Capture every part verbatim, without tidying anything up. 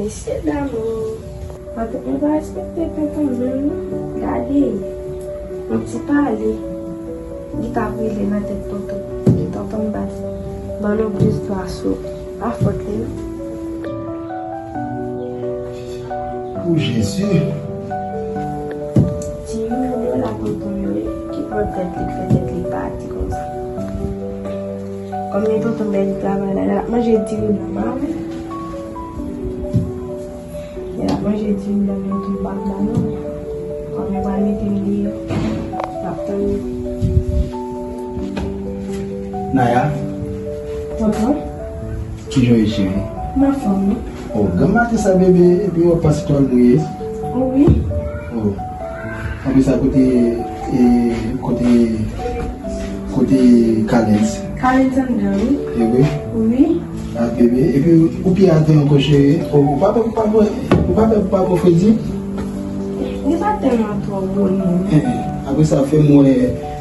Mesye damou. Matant mwen pa respekte tonton menm non. Gade, yon ti pale, li t ap rele nan tèt tonton. Li tonton m bat. Ban nou plis dwa sou. Pa fòt li non. Pou Jezi. Ti moun yo la tonton yo, ki pran tèt li, k fè tèt li pati konsa. Kòm li tonton bèl travay la, l ap manje diri nan mari. Lè l ap manje diri nan men tonton pa k ba non. Kòm yo pral mete m deyò, m ap tann li. Naya. Tonton. Kijan w ye, cheri? M anfòm, wi. Oh, granm maten sa, bebe, epi w ap pase twal mouye? Wi. Oh. Apre sa, kote, e, kote, kote Kalens? Kalens anndan, wi. E vre? Wi. Ah, bebe, epi ou pye atè ankò, cheri. Oh, ou pa pè pou pa pran, ou pa pè pou pa pran fredi? Li pa tèlman twò gwo, non. Eh, eh. Apre sa, fè m wè,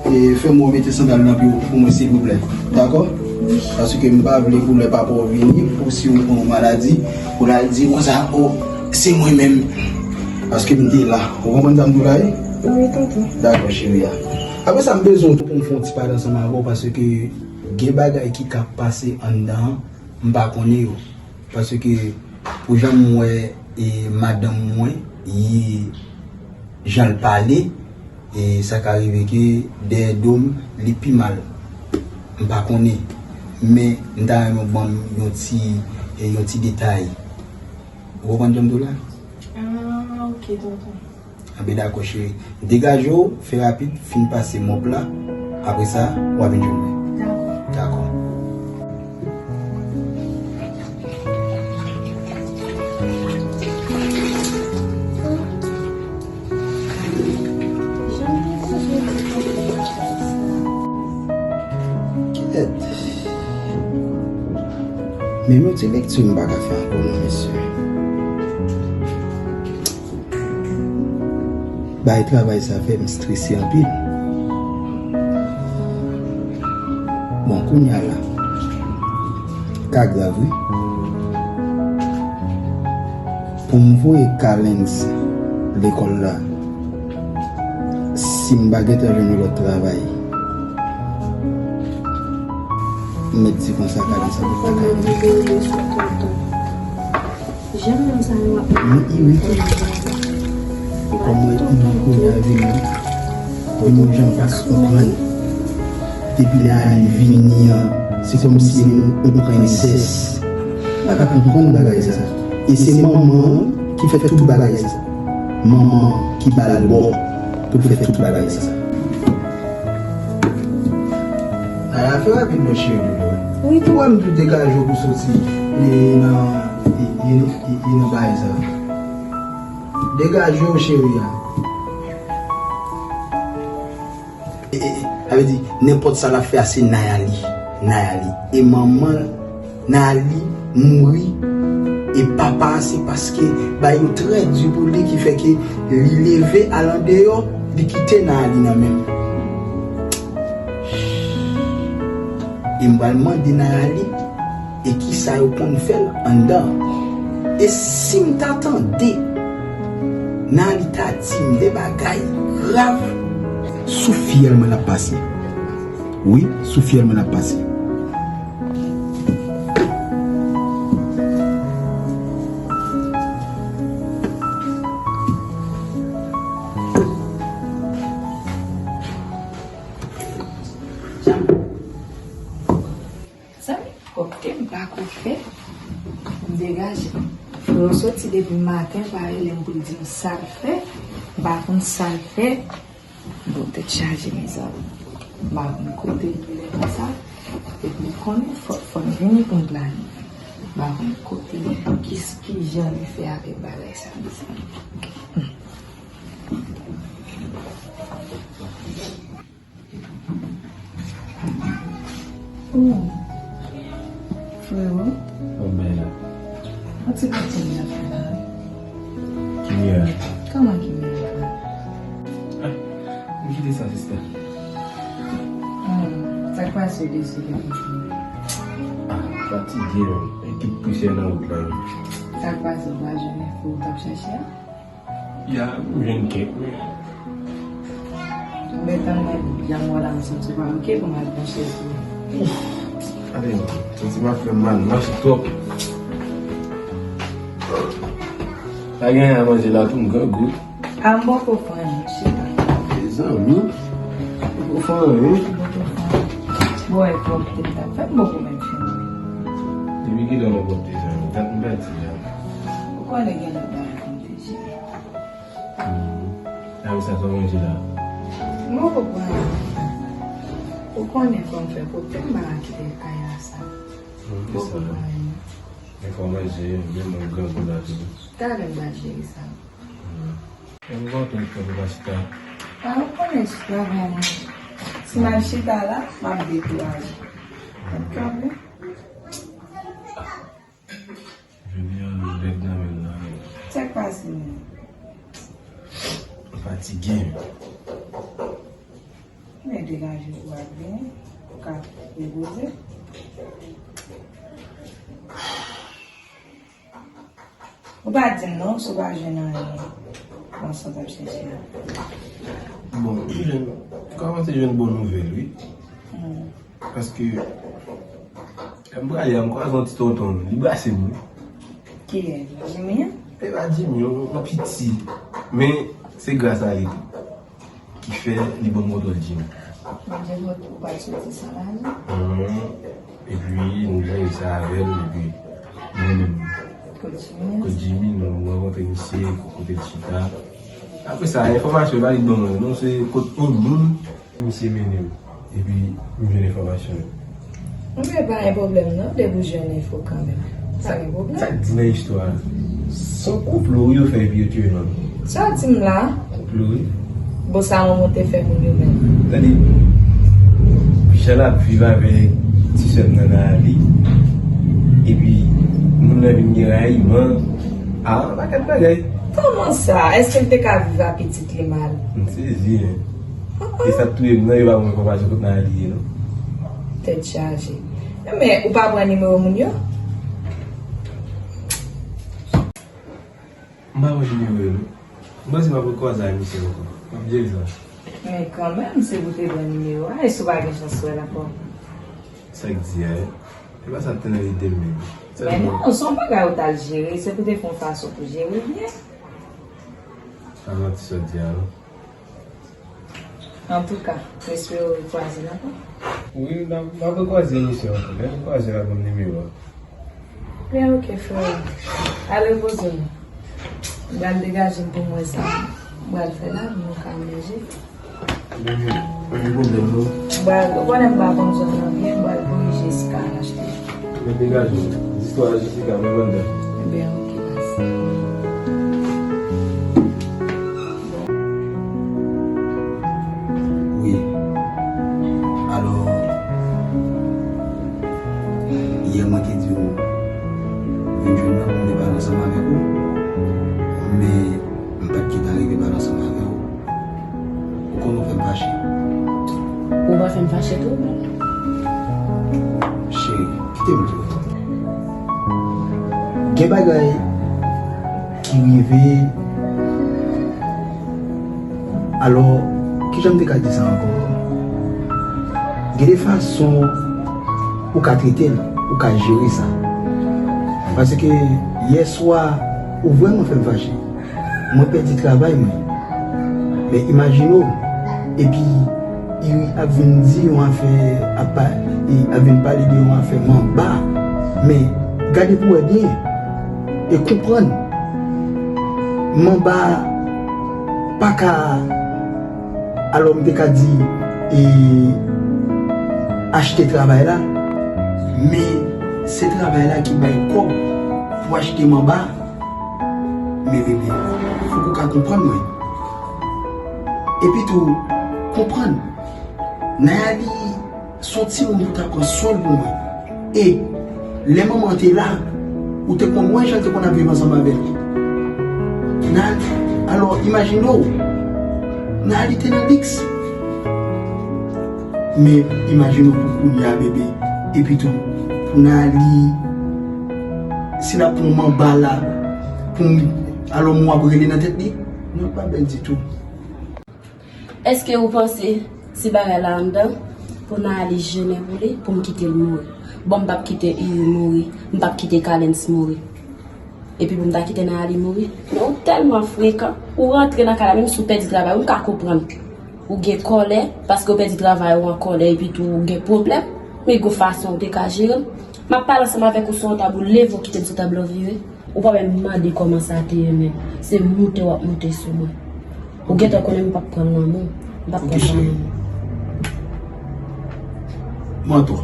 e, fè m wè w mete sandal nan pye w pou mwen, silvouplè. Dakò? Wi. Paske m pa vle pou lè papa w vini, pou si w pran yon maladi, pou l al di konsa, oh, se mwen menm. Paske m te la. Ou konprann sa m di w la, wi? Wi, tonton. Dakò, cheri a. Apre sa, m bezwen w tou pou m fè yon ti pale ansanm avè w, paske gen bagay ki ka pase anndan an, m pa konnen yo. Paske pou jan m wè, e, madanm mwen, e, jan l pale, e, sa ka rive ke dèyè do m, li pi mal. M pa konnen. Men, m ta renmen w ban m yon ti, e, yon ti detay. Ou konprann jan m di w la? Ah, ok, tonton. Anben, dakò, cheri. Degaje w, fè rapid, fin pase mòp la. Apre sa, w a vin jwenn mwen. Dakò. Dakò. Kèt. Menm yon ti lekti m pa ka fè ankò non, mesye. Bay travay sa fè m strese anpil. Bon, kounye a la, ka grav, wi. Pou m voye Kalens lekòl la, si m pa gentan jwenn yon lòt travay, m mèt di konsa, Kalens ap pa ka. Jan moun sa yo ap... Mwen iri tou. Kòm mwen iri kounye a vini, vini yon jan m pa ka konprann. Depi lè Nayali vini an, se kòmsi se yon, yon prensès. M pa ka konprann bagay sa. E se manman an ki fè tout bagay sa. Manman an ki ba l bò pou l fè tout bagay sa. Naya, fè rapid non, cheri, dodo. Wi, tonton. Ou wè m tou degaje w pou soti, e, nan, e, e, e, e nan bagay sa. Degaje w, cheri a. E, e, e, sa vle di, nenpòt sa l ap fè a, se Nayali. Nayali. E manman l, Nayali mouri. E papa a, se paske bagay yo trè di pou li ki fè ke li leve al andeyò, li kite Nayali nan men m. E m pral mande Nayali, e kisa yo konn fè l anndan an. E si m ta tande Nayali ta di m de bagay grav, sou fyèl mwen l ap pase. Wi, sou fyèl mwen l ap pase. Zanmi, kòb ke m pa ko fè, m degaje. Frè w soti depi maten, pa rele m pou l di m sa l fè, m pa konn sa l fè. Bon, tèt chaje, mezanmi. M pa konn kote l ye lè konsa, epi m konnen fò, fò n vini pou n planifye. M pa konn kote l ye, ki, kijan li fè avèk bagay sa, mezanmi. Hmm. Oh. Frero. Oh, men. An ti pati li ap fè la, wi. Kimira. Kòman Kimira? Ah, m kite sa, sista. Hmm, sa k pase w deside pou Kimira? Ah, fatige, men. E tout pousyè nan wout la, wi. Sa k pase, ou pa jwenn enfo w t ap chèche a? Ya, m jwenn kèk, men. Men tann mwen, jan m wè la, m santi w pa oke pou m al pran chèz mwen. Ouf! Ale, santi m ap fè m mal, m mache twòp. Pa gen anyen a manje la tou, m grangou. A, m poko fè anyen, chita. Mezanmi, m poko fè anyen. M poko fè anyen. Bon, e pwòpte m t ap fè, m poko menm fini. Depi kilè w nan pwòpte sa? Dat m pati la. Ou konnen gen lòt bagay pou m te jere. Hmm. Apre sa, sa w manje la? M poko pran anyen. Ou konnen kòman m fè pwòpte, m pa ka kite kay la sal. Hmm, m poko pran anyen. Men fò w manje, menm mwen grangou la tou. Talè m pral jere sa. Hmm. Mwen kontan pou mwen chita. A, ou konnen chita vrèman. Si m al chita la, m ap dekouraje. M ap kanpe. Jodi a, nou lèd nan men nan. Sa k pase menm? Fatige. Men degaje w ap byen, ou ka repoze. Ou pa di m non, si w pa jwenn anyen nan sa w t ap chèche a. Bon, m jwenn, kòmanse jwenn bon nouvèl, wi. Hmm. Paske, lè m prale a, m kwaze yon ti tonton, li brase m, wi. Kilè? Jimmy an? E pa Jimmy, yon, yon piti. Men, se gras a li tou ki fè li ban m kontwòl Jimmy. Bondye fè ou pa t soti san lajan. Hum, epi, nou jere sa avè l, epi, mwen menm. Kot Jimmy? Kot Jimmy, nou rankontre misye, kote l chita. Apre sa, enfòmasyon, li pa li ban mwen, non, se kot yon moun. Misye mennen m, epi m jwenn enfòmasyon yo. Ebyen, pa gen pwoblèm non, depi w jwenn enfo kanmenm. Sa gen pwoblèm? Sa k di nan istwa a? Se yon konplo wi yo fè epi yo tiye nonm. Sa w di m la? Konplo wi. Bon, sa yon moun te fè moun yo menm. Tande, jan l ap viv avèk ti sè m nan nan ale, epi moun nan vin gen rayiman, a, yon pakèt bagay. Kòman sa? Èske l te ka viv a pitit li mal? M sezi, en. E sa k touye m nan, yo pa ban m enfòmasyon kot Nayeli ye, non. Tèt chaje. Men, ou pa pran nimewo moun yo? M pa pran nimewo yo, non. M panse m ap rekwaze ak misye ankò. M ap jere sa. Men kanmenm, se pou te pran nimewo a, e si w pa gen chans wè l ankò? Sa k di a, e pa sa k te nan lide m menm. Men non, se yon bagay ou t al jere, se pou te fè yon fason pou jere l byen. Pa manti sa w di a, non. Antouka, m espere w rekwaze l ankò. Wi, m ap, m ap rekwaze misye ankò. Lè m kwaze l, l ap ban m nimewo a. Byen, oke, frè. Al repoze w. M pral degaje m pou m wè sa m pral fè la, pou nou ka manje. Byen, pa gen pwoblèm, non. M pral, ou konnen m pa konn zòn nan byen, m pral korije si ka achte. Mwen degaje m. Zistwa Jessica, mwen vann dan. Ebyen, oke, baz. Wi. Alò, yè mwen te di w, vin jwenn mwen pou m te pale ansanm avèk ou. Men, m pa t gentan rive pale ansanm avè w. Ou konn ou fè m fache. Ou pa fè m fache tou? Cheri, kite m di w. Gen bagay ki rive, alò, kijan m te ka di sa ankò? Gen de fason ou ka trete l, ou ka jere sa. Paske yè swa, ou vrèman fè m fache. Mwen pèdi travay mwen. Men imajine w, epi Iri ap vin di yon afè, ap pa, e ap vin pale de yon afè manba. Men gade pou wè byen, e konprann. Manba pa ka, alò m te ka di, e achte travay la. Men se travay la ki bay kòb pou achte manba. Men bebe, fòk ou ka konprann mwen. Epi tou, konprann, Nayali se yon timoun pou ta pran swen l pou mwen. E lè manman an te la, ou te konn wè jan l te konn ap viv ansanm avè l. Nan, alò, imajine w, Nayali te nan liks. Men imajine w pou kounye a, bebe. Epi tou, pou Nayali Si n ap pran manba la pou m, alò m w ap rele nan tèt li, non, l pa bèl ditou. Èske ou panse si bagay la anndan pou Nayali jennen pou li, pou m kite l mouri? Bon, m p ap kite Iri mouri, m p ap kite Kalens mouri. Epi pou m ta kite Nayali mouri? Men ou tèlman frekan, ou rantre nan kay la, menm si w pèdi travay ou, m ka konprann. Ou gen kòlè, paske w pèdi travay ou an kòlè, epi tou ou gen pwoblèm, men gon fason ou te ka jere l. M ap pale ansanm avèk ou sou yon tab, ou leve w kite m sou tab la w vire. Ou pa menm mande kòman sa te ye menm. Se moute w ap moute sou mwen. Ou gentan konnen m p ap pran l nan men w. M p ap pran sa nan men w. M antò.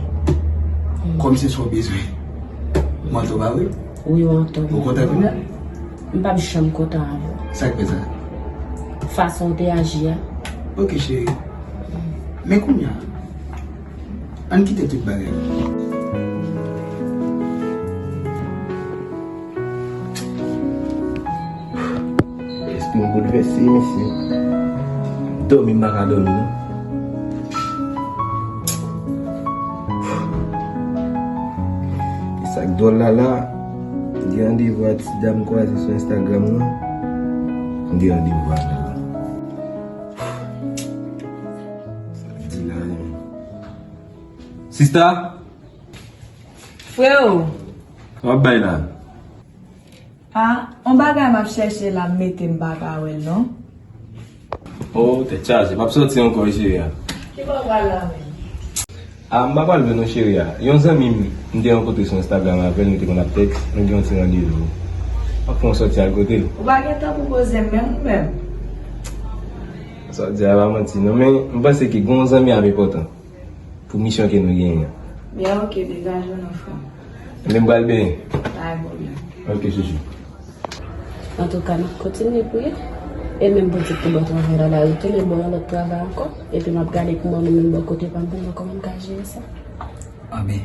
Kòm se sa w bezwen. M antò, pa vre? Wi, w antò. Ou kontan kounye a? M p ap janm kontan avè w. Sa k fè sa? Fason w te aji a. Oke, cheri. Men kounye a, ann kite tout bagay. Lespri m boulvèse, mesye. Dòmi, m pa ka dòmi, non. E sa k dwòl la la, m gen randevou a ti dam m kwaze sou Instagram nan. M gen randevou avè l. Sa l di la, non. Sista? Freo! Sa w ap bay la? Ah, on bagay m ap chèche la, m mete m pa ka wè l non. Oh, tèt chaje. M ap sòti ankò wi, cheri a. Ki bò w pral la menm? Ah, m pa pral lwen non, cheri a. Yon zanmi m, m te rankontre sou Instagram avè l, nou te konn ap tèks, nou gen yon ti randevou. M ap fè yon sòti al kote l. Ou pa gen tan pou poze m menm ou menm? Sa w di a pa manti non, men m panse ke gen yon zanmi ap enpòtan pou misyon ke nou genyen an. Byen, oke, degaje w non, frè m. Ebyen, m pral benyen. Pa gen pwoblèm. Oke, chouchou. Antouka, n ap kontinye priye. E menm Bondye ki te ba w travay la, la retounen ba w yon lòt travay ankò. Epi m ap gade pou mwen menm bò kote pa m pou m wè kòman m ka jere sa. Anben,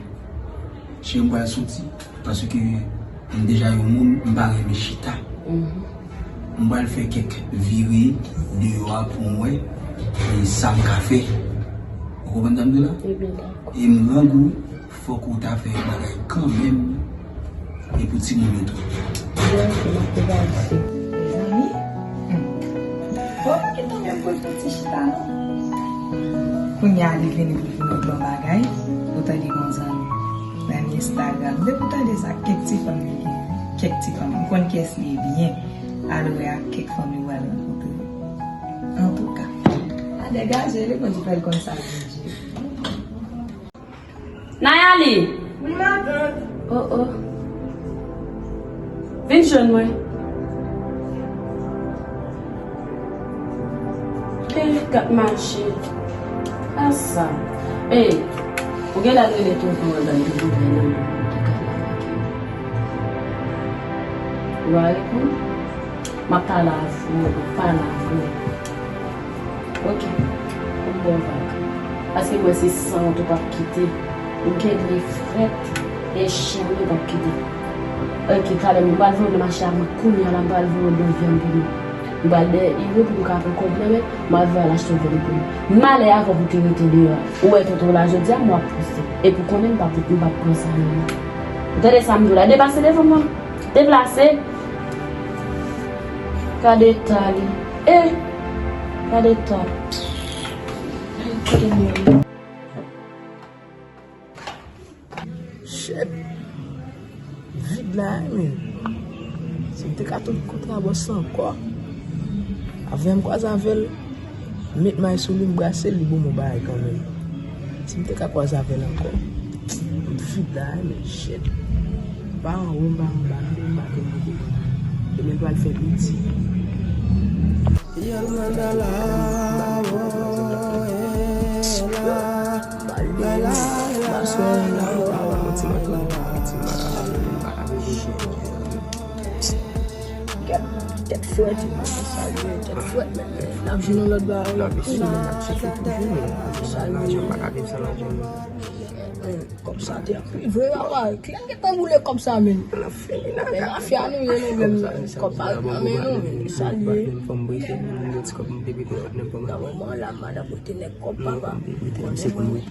cheri, m pral soti, paske m deja yon moun, m pa renmen chita. M pral fè kèk vire deyò a pou m wè, e, sa m ka fè. Ou konprann sa m di w la? Ebyen, dakò. E m grangou, fòk ou ta fè yon bagay kanmenm, e pou timoun yo tou. Dakò, m ap realize. Mezanmi, hmm. Bon, ki tonbe m pou l fè ti chita non. Kounye a li vini pou l vin regle yon bagay, ou tande gon zanmi. Nan Instagram, depi w tande sa, kèk ti fanm li gen, kèk ti fanm. M konn kiyès li ye byen. Al wè ak kèk fanm li pral rankontre. Antouka, a degaje li, Bondye fè l konn sa l vle jere. Nayali! Wi, matant. Oh, oh. Vin jwenn mwen. Eh, gad mache. Sa sa. Eh, ou gen dwa rele tonton an, dan toujou vin nan men ki ka la avèk yo. Ou pa reponn? M ap pale avè w, m ap pale avè w. Ok, m ba w vag. Paske m wè se san w tou p ap kite. Ou gen li frèt, e chen li p ap kite. Ok, talè m pral voye w nan mache a, mwen kounye a la m pral voye w do vyann pou mwen. M pral dèyè Ive pou m ka pran kòb nan men, m pral voye al achte vyann pou mwen. Malè avè w pou te rete deyò a. Ou wè tonton w la jodi a, m w ap pouse. Epi w konnen m p ap, m p ap pran sa nan men w. Ou tande sa m di w la? Deplase devan mwen. Deplase. Gade eta li. Eh! Gade eta. Ay, kote m ye? Shit. Vid la, men. Si m te ka tounen kontra bòs la ankò. Avè m kwaze avè l. M met may sou li, m brase l, li ban m yon bagay kanmenm. Si m te ka kwaze avè l ankò. M vid la, men shit. M pa anwo, m pa anba, m pa gen kote. Demen pral fè piti. Tèt frèt, tèt frèt, men n ap jwenn yon lòt bagay. N ap eseye, n ap chèche toujou, men n ap jwenn lajan, m pa ka viv san lajan. Men kòb sa te anpil vre, papa. Klè gentan boule kòb sa, men. N ap fini nan men mafya nou ye, nou menm. Kòb pa ret nan men nou, men nou salye. Fò m prese, m gen ti kòb m te prete patnè m, fò m. Nan moman la, madanm prete nèg kòb, papa. Konnen mwen.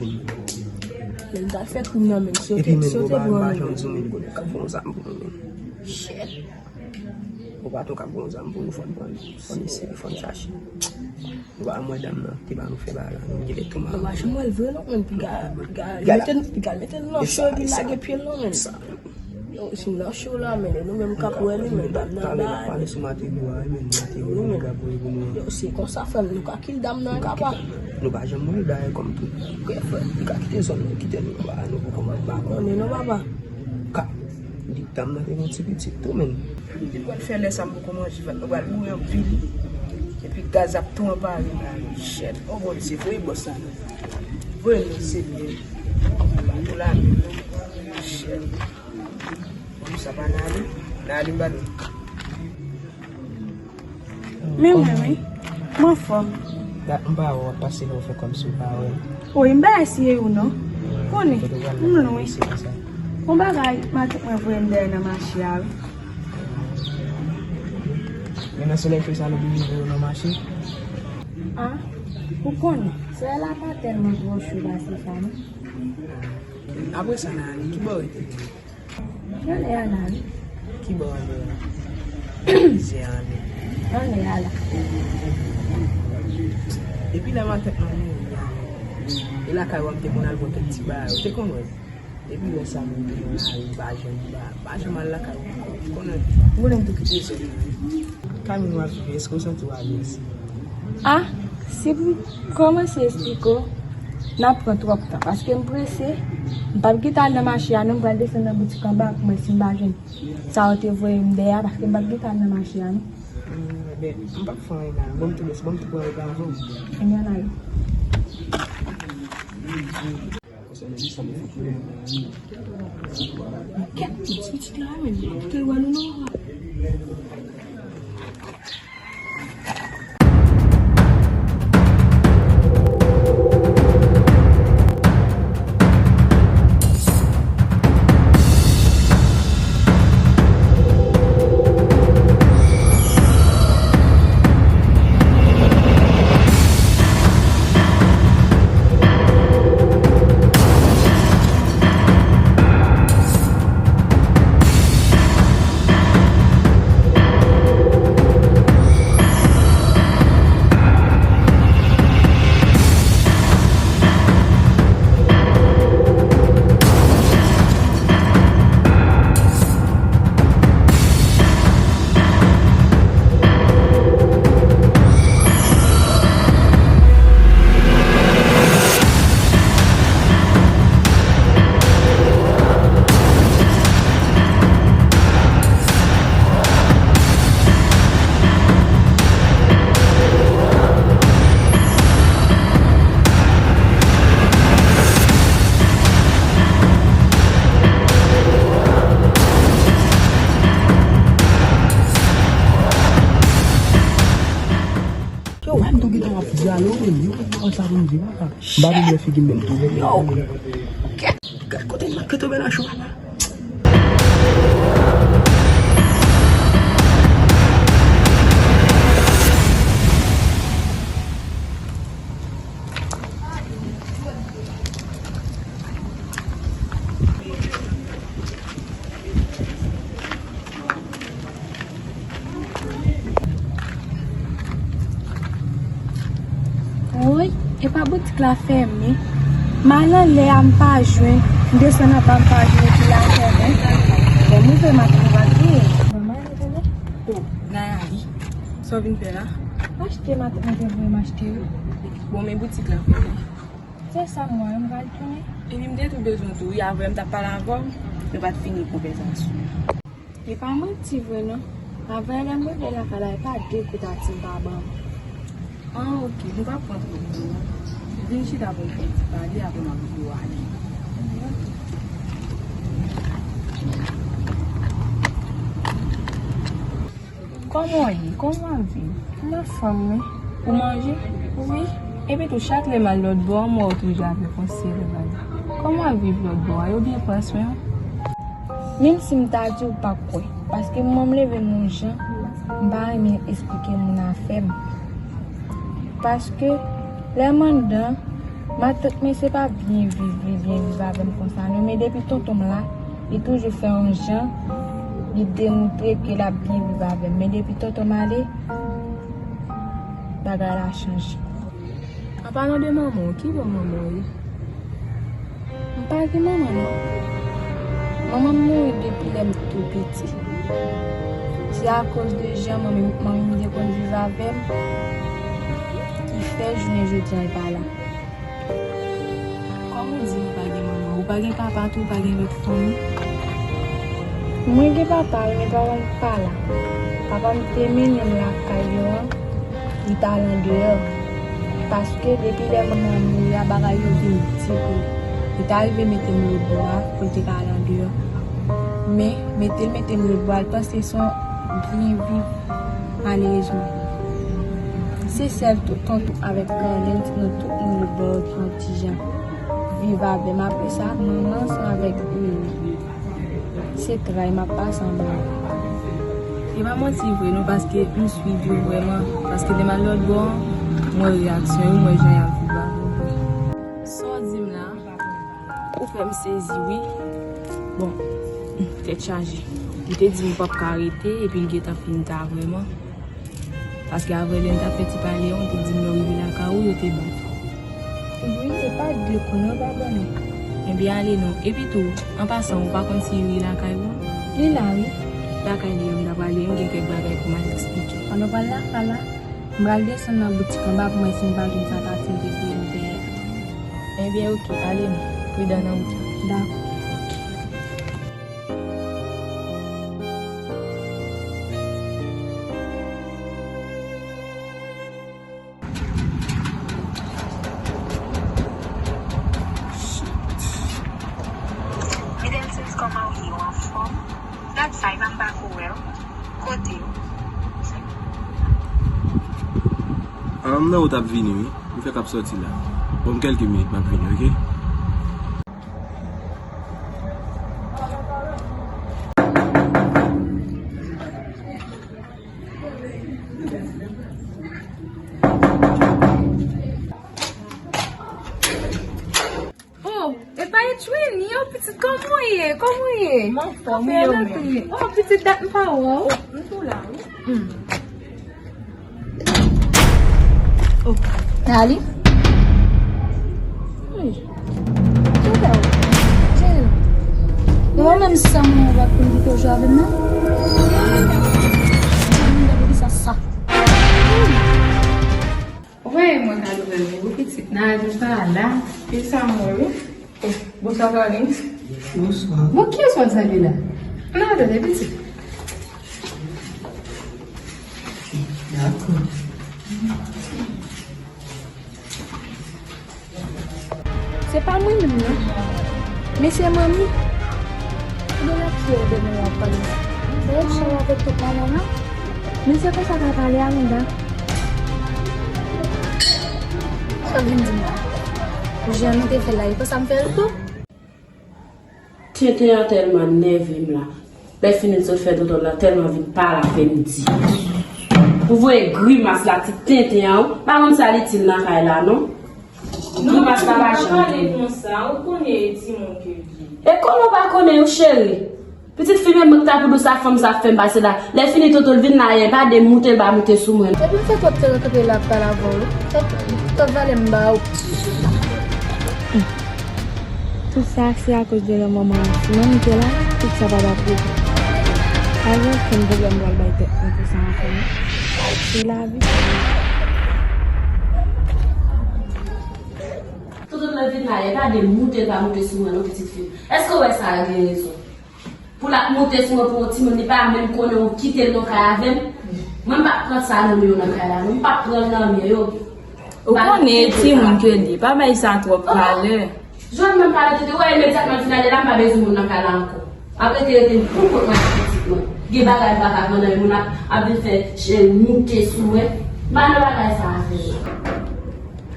L ta fè krim nan, men si yo te, si yo te pran nou. Epi, men, bon, pa janm di w, men, li konnen k ap pran yon zam pou nou, men. Shit. Bon, patwon k ap pran yon zam pou nou, fò n pran li. Fò n eseye, fò n chache. Nou pa wè dam nan te ba nou fè bagay la, nou genlè tou mal. Nou pa janm wè l vre non, men, piga, piga, mete n, piga, mete n nan cho, epi lage pye l non, men. Yo, si n nan cho la, men, e nou menm k ap wè li, men, dam nan ba. Talè n ap pale sou Mategou a, men, Mategou, nèg ap voye pou nou. Yo, se konsa, frè m, nou ka kite dam nan, nou ka pa. Nou pa janm wè l dayè kòm tou. Brèf, li ka kite zòn nan, kite nou, ba, nou poko pa konnen non, papa. Ka, di dam nan te gen ti pitit tou, men. Li pral fè lè sa m poko manje, vant mwen pral boure anpil. Epi gaz ap tou anpare la. Shit. O Bondye, voye bòs la non. Voye l non, Senyè. Pou la, shit. Bon, sa pa Nali. Nali m pa nou. Men mwen, wi. Mwen anfòm. Dat m pa wè w ap pase la, w fè kòmsi w pa wè m. Wi, m pa eseye ou non. Konnen, m lwen. Yon bagay, matant mwen voye m dèyè nan mache a, wi. Men nan solèy fè sa, l oblije voye w nan mache? A, ou konnen, solèy la pa tèlman twò cho pase sa, non. Apre sa, Nali, ki bò w rete? Anlè a la, wi. Ki bò anlè a? Plizyè anlè. Anlè a la. Depi lè matant mwen mouri a, e lakay ou a m te konn al pran kèk ti bagay. Ou te konn wè m. Depi lè sa, mwen te nan lari, m pa janm, m pa, m pa janm al lakay ou ankò. Ou konnen. Ou konnen m tou kite zòn nan, wi. Kamin w ap viv, èske w santi w alèz? A, si pou m kòmanse esplike w, n ap pran twòp tan, paske m prese, m p ap gentan al nan mache a non, m pral desann nan boutik anba pou m wè si m pa jwenn sa yo te voye m dèyè a, paske m p ap gentan al nan mache a non. Hmm, men, m p ap fè anyen la, ban m tou, ban m tou pran yon avè w. Ebyen, ann ale. Kèt, ti pitit la, men, kite l wè nou non. Yo, wè m tou gentan ap di alo, men yo pa wè sa pou m di papa. M pa vin wè figi m menm tou. Yo, kèt, gad kote m ap tonbe nan cho papa. Woy, epa boutik la fèmen. M al anlè a, m pa jwenn. M desann anba, m pa jwenn, epi la fèmen. Bon, m rive maten, m pa touye. Bon, m ale tande. O, Nayali, sa w vin fè la? Achte maten, mwen te voye m achte yo. Bon, men boutik la fèmen. Se sa m wè, m pral tounen. Epi m te tou bezwen tou, wi, avè m t ap pale avè w, nou pa t fini konvèsasyon. E pa manti vre non. Avè lè m rive lakay la, e pa de goud Ati m pa ban m. An, oke, nou pa pran twòp tan non. Vin chita pou n fè ti pale, apre m ap di w ale. Kòman w ye? Kòman w ap viv? M anfòm wi. Ou manje? Wi. Epi tou, chak lè m al lòtbò a, m wè w toujou avèk yon sèl vag. Kòman w ap viv lòtbò a? Yo byen pran swen w? Menm si m ta di w, w p ap kwè. Paske mwen m leve m yon jan, m pa renmen esplike moun afè m. Paske lè m anndan, Matant mwen se pa byen viv li byen viv avè m konsa non, men depi tonton m la, li toujou fè yon jan, li demontre ke l ap byen viv avè m. Men depi tonton m ale, bagay la chanje. An palan de manman w, ki bò manman w ye? M pa gen manman non. Manman m mouri depi lè m tou piti. Se akoz de jan manmi, manmi m te konn viv avè m ki fè jounen jodi a l pa la. Kòman w di ou pa gen manman? Ou pa gen papa tou, ou pa gen lòt fanmi? Mwen gen papa wi, men papa m pa la. Papa m te mennen m lakay yo an, li t al andeyò. Paske depi lè manman m mouri a, bagay yo vin di pou li. Li ta rive mete m lòtbò a pou l te ka al andeyò. Men, mete l mete m lòtbò a, l panse se yon byen viv, malerezman. Se sèl tonton avèk grann nan tout moun lòtbò a ki yon ti jan viv avè m. Apre sa, manman ansanm avèk Rini. Se tray m ap pase anba. E pa manti vre non, paske m swiv yo vrèman. Paske lè m al lòtbò an, m wè reyaksyon yo, m wè jan y ap viv avè w. Sa w di m la, ou fè m sezi wi. Bon, tèt chaje. Li te di m ou p ap ka rete, epi l gentan fin ta vrèman. Paske avè lè n t ap fè ti pale an, ou te di m lè w rive lakay ou, yo te bat ou. Wi, e pa de kou non, pa ban nou. Ebyen ale non. Epi tou, an pasan, ou pa konn si Yuri lakay ou? Li la wi. Lakay li an m ta prale, m gen kèk bagay pou m al eksplike. Pandan w pral lakay la, m pral desann nan boutik anba pou m wè si m pa jwenn sa Tati te voye m dèyè. Ebyen oke, ale non. Pridan nan wout la. Dakò. Medam, sis, kòman w ye? Ou anfòm? Gad sa, e pa m pa ko wè w. Kote w? Ah, m nan wout ap vini, wi. M fèk ap sòti la. Ban m kèlke minit, m ap vini, oke? Oh, e pa Edwin, yo pitit, kòman w ye? Kòman w ye? M anfòm, wi, yo menm. Oh, pitit, dat m pa wè w. M tou la, wi. Hmm. Oh. Dali. Wi. Ki fè w? Jere. E ou menm sa mwen w ap konn ki toujou avè m nan? Mwen dapre ki sa sa. Ou pa wè mwen ka louvè w, pitit nan al pa la. Ki sa mwen wi? Oh, bonswa Carlins. Bonswa. Bon, kiyès w ap salye la? Nan, tande, pitit. Dakò. Se pa mwen menm non. Men se manmi. Gade la fyè de nou ap pale. Gade chay avèk tout manman nan. Men se konsa pa pale a Linda. Sa w vin di m la? Jan nou te fè l la, e konsa m fè l tou. Tenten an tèlman nève m la. Lè fini l sot fè dòdò l la tèlman vin pale avè m di. Ou voye grimas la ti tenten an, ou pa konn sa l itil nan kay la non. Grimas la pa janm pale konsa, ou konnen e timoun ke l ye. E kòman w pa konnen yo cheri? Pitit fi menm mwen ki ta pou di w sa fanm sa ap fè m pase la. Lè fini tonton l vin la yè, pa de moute l pa moute sou mwen. Epi m fè twòp tè rankontre l ap pale avè w. Fè twòp valè m ba w. Tout sa se akoz de lanmò manman. Si manmi te la, tout sa pa t ap rive. Pa gen okenn pwoblèm m pral bay tèt mwen pou sa ankò non. Se lavi. Tonton nan vin la yè, pa de moute l pa moute sou mwen non pitit fi. Èske w wè sa a gen rezon? Pou l ap moute sou mwen pou yon timoun, li pa menm konnen ou kite l nan kay avè m. Mwen m p ap pran sa nan men yo nan kay la non, m p ap pran l nan men yo. Ou konnen e timoun ke l ye, pa bay sa twòp valè. Jwenn mwen pa rete, ou wè imedyatman l fin ale la, m pa bezwen moun nan kay la ankò. M ap rete, rete m pou kont mwen ak pitit mwen. Gen bagay m pa ka pran nan men moun ap, ap vin fè chèn moute sou mwen. M pa nan bagay sa avè l.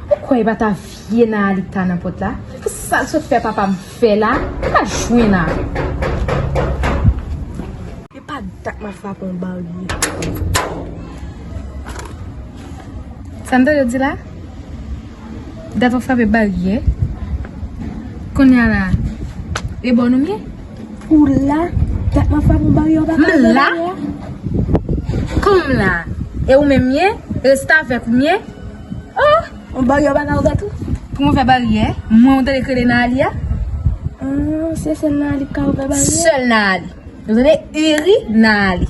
Ou kwè e pa ta vye Nayali k ta nan pòt la? Pou sa l sot fè papa m fè la, li pa jwenn avè m. E pa dat m ap frape yon barye. Sa m tande w di la? Dat w ap frape baryè. Kounye a la, e bò nou m ye? Ou la, dat m ap frape yon baryè, ou pa ka ouvè baryè a? Kòman m la? E ou menm m ye? Restavèk ou m ye? Oh! Yon baryè ou pa ka ouvè tou? Pou m ouvè baryè, mwen ou tande k rele Naali a? Ah, se sèl Naali k ka ouvè baryè? Sèl Naali. Ou tande? Iri Naali.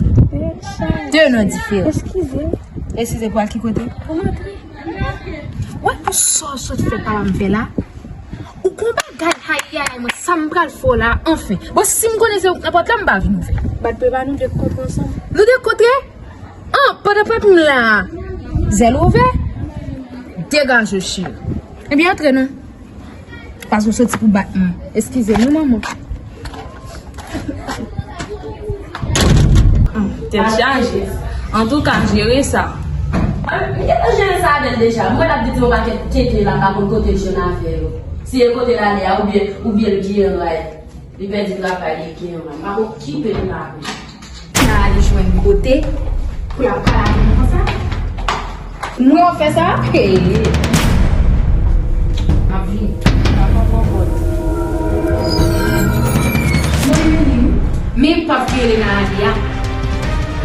De non diferan. Eskize m. Eskize pou al ki kote? Pou m antre. Wè pou sa w sot fè papa m fè la. Ou gon bagay, ayayay, mwen sa m pral fè w la, anfen. Bon, si m konnen se ou k nan pòt la, m pa vin ouvè. Bat prepa nou de kontre ansanm. Nou de kontre? An, pandan pèp m la, zèl ouvè, degaje w cheri. Ebyen, antre non. Paske w soti pou bat mwen. Eskize m wi, manman. Tèt chaje. Antouka, jere sa. M gentan jere sa avè l deja. Mwen ap di yon pakèt tenten la, pa konn kote l jwenn afè yo. Si e kote l ale a, oubyen, oubyen l gen ray. Li pèdi travay li gen an, m ap okipe l la. Naali jwenn kote pou l ap pale avè m konsa. Mwen w ap fè sa? Hey. M ap vini. M ap pran pòt. Mwen vini wi. Men m p ap veye Naali a.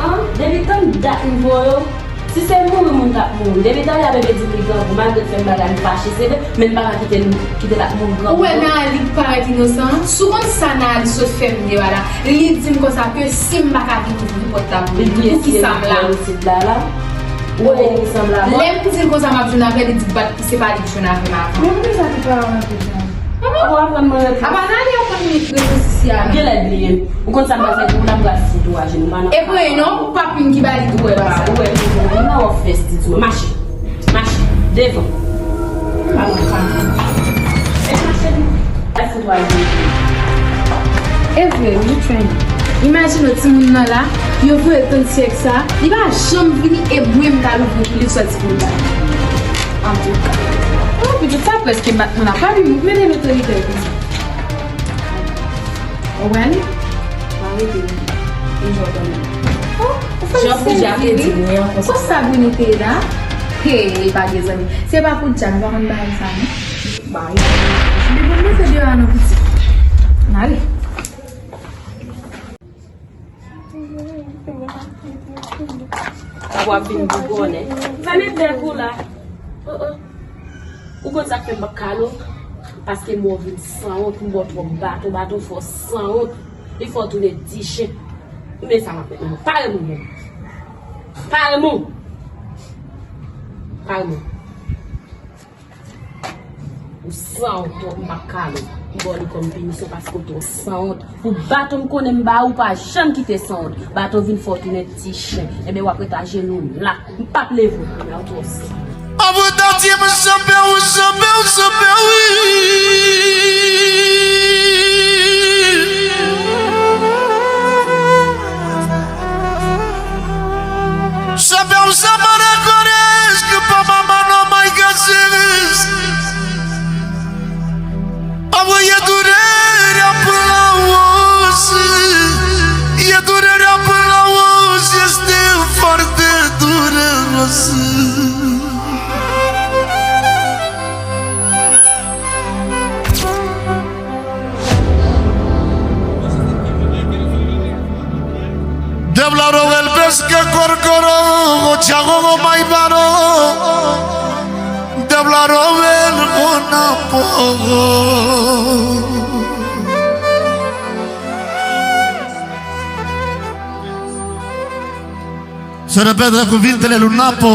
An, depi tann dat m voye w, si se mouri moun t ap mouri. Depi talè a bebe di m li grangou, malgre l fè m bagay m fache, se vre, men m pa ka kite l, kite l ap mouri grangou. Ou wè Naali k parèt inosan an? Si w konn sa Naali sot fè m deyò a la, li di m konsa ke si m pa ka vin ouvri pòt la pou li, poukisa m la? Lè m di l konsa m ap jwenn avè l, li di bat se pa li k jwenn avè m avan. Men poukisa tout paran w ap di sa? Apa Naali ap konn rezo sosyo a la? Genlè bliye m. Ou konn sa m pral fè pou ou la, m pral fout ou ajenou. E pran non, ou pa pin ki ba li tou wè pa sa. Ou wè, ou wè, ou wè, ou wè, ou wè, ou wè, mache, mache, devan. Alò, pa. E mache, nou. Al fout ou ajenou. E vre, wi, Trent. Imajine w timoun nan la, yo voye l tann syèk sa, li pa janm vini e mwen m t al ouvri pou li sòti pou l bay. Antouka. Oh, pitit sa prèske bat mwen la, pa li, mete l otorite. Ou wè li? Pa rete non. E jan w tande. Oh, ou fè m sezi wi. Jan Poudja te di mwen an konsa. Konsa Brini te ye la? Hey, pa gen zanmi. Se pa Poudja, nou pa konn bagay sa non. Ba wi. Li pou mete deyò a non pitit. N ale. Ou ap vin bougonnen. Fèmen bèk ou la. Oh, oh. Ou konn sa k fè m p ap kale w? Paske m wè w vin sanwont, m wè w twòp baton, baton fè w sanwont. Li fè w tounen ti chen. Men sa m ap fè w. Pare moun. Pare moun. Pare moun. Ou sanwont twòp, m p ap kale w. M ba w li kòm pinisyon paske w twò sanwont. Pou baton m konnen m ba ou, pa janm kite sanwont. Baton vin fè w tounen ti chen. Enben, w ap ret ajenou la. M p ap leve w kounye a, ou twò sanwont. An pou ta di m sanpè w, sanpè w, sanpè w, wi. Sanpè w, sanpè w, rekones ke pa mama non may gases. Amor, y a durera por la voz, y a durera por la voz, y este fuerte duramos. Deblaro el pez que corcoró, chagogo maibaro. Deblaro el gonapo. Se repete ku vintele lunapo,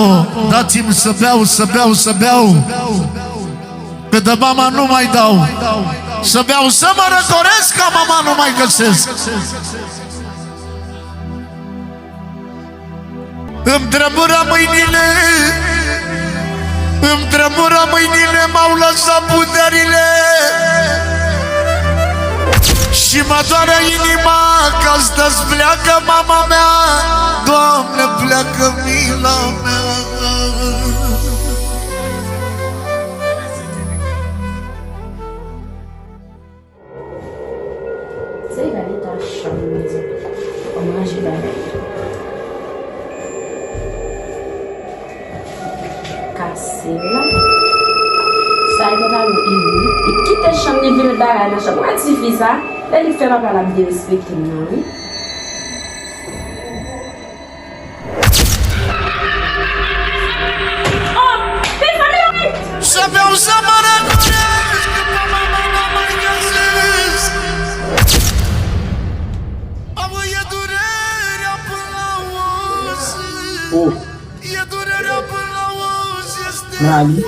datim sebeu, sebeu, sebeu. Kete mama nu mai dau. Sebeu sema rekoreska mama nu mai gases. Îmi tremură mâinile, îmi tremură mâinile, m-au lăsat puterile. Și mă doare inima că astăzi pleacă mama mea. Doamne, pleacă mila mea. Se gade ta chanm mezanmi. Kòman ranje bagay yo? Kase la. Pantalon iri, li kite chanm li vin met bagay nan chanm. Ou wè tifi sa, lè li fè papa l ap derespekte m nan, wi. Oh, te fanmi wi! Chapéu sa maravilhoso que mama mama maravilhoso. Amanhã durará por la Oh. Nali,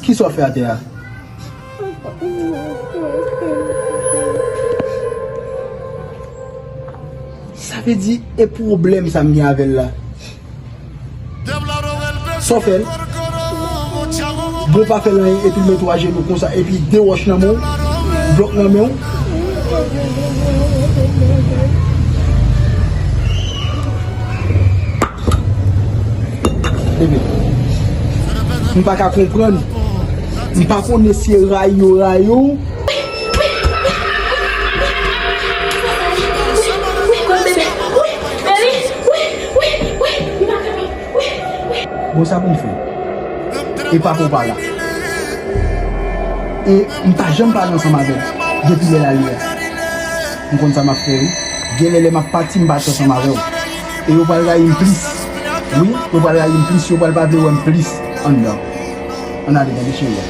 kisa w fè atè a? Sa vle di, e pwoblèm sa m gen avè l la? Sa w fè l? Bon, pa fè l anyen, epi l mete w ajenou konsa, epi de wòch nan men w, blòk nan men w. Bebe, m pa ka konprann. M pa konnen si e rayi yo rayi w. Bon, sa pou m fè? E papa w pa la. E m pa janm pale ansanm avè l depi lè l ale a. M konn sa m ap fè, wi. Gen lè, lè m ap pati, m pati ansanm avè w. E yo pral rayi m plis. Wi, yo pral rayi m plis, yo pral pa vle wè m plis anndan. Ann ale, tande cheri a.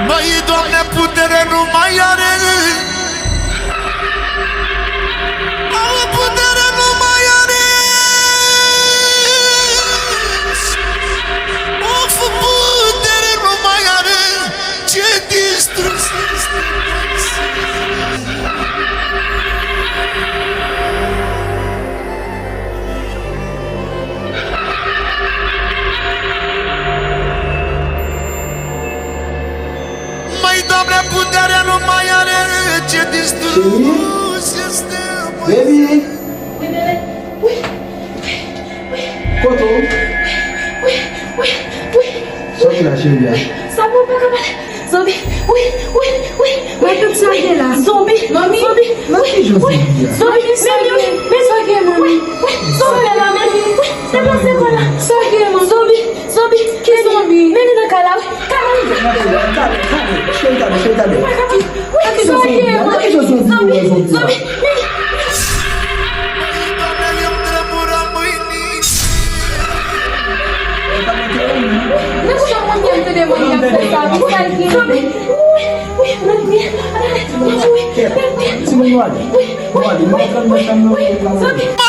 Mai, Doamne, putere nu mai are. Au, putere nu mai are. Of, putere nu mai are. Ce distrus este. Mai, Doamne, puterea nu mai are, ce distrus este. Baby. Kote w? Sòti la, cheri a. Sa bon, pa ka pale. Zonbi, wi, wi, wi, wi. Mwen tout sa gen la. Zonbi, zonbi, wi, wi. Zonbi, men li, men li, wi, wi. Zonbi la, men li, wi. Deplase kò la. Sa gen, man? Zonbi, zonbi, men li, men li nan kay la, wi. Kay la, wi. Kale, kale, kale. Cheri, kale, cheri, kale. Wi, sa gen, man? Zonbi, zonbi, men li. Timoun yo ale. Yo ale, yo al nan chanm nan.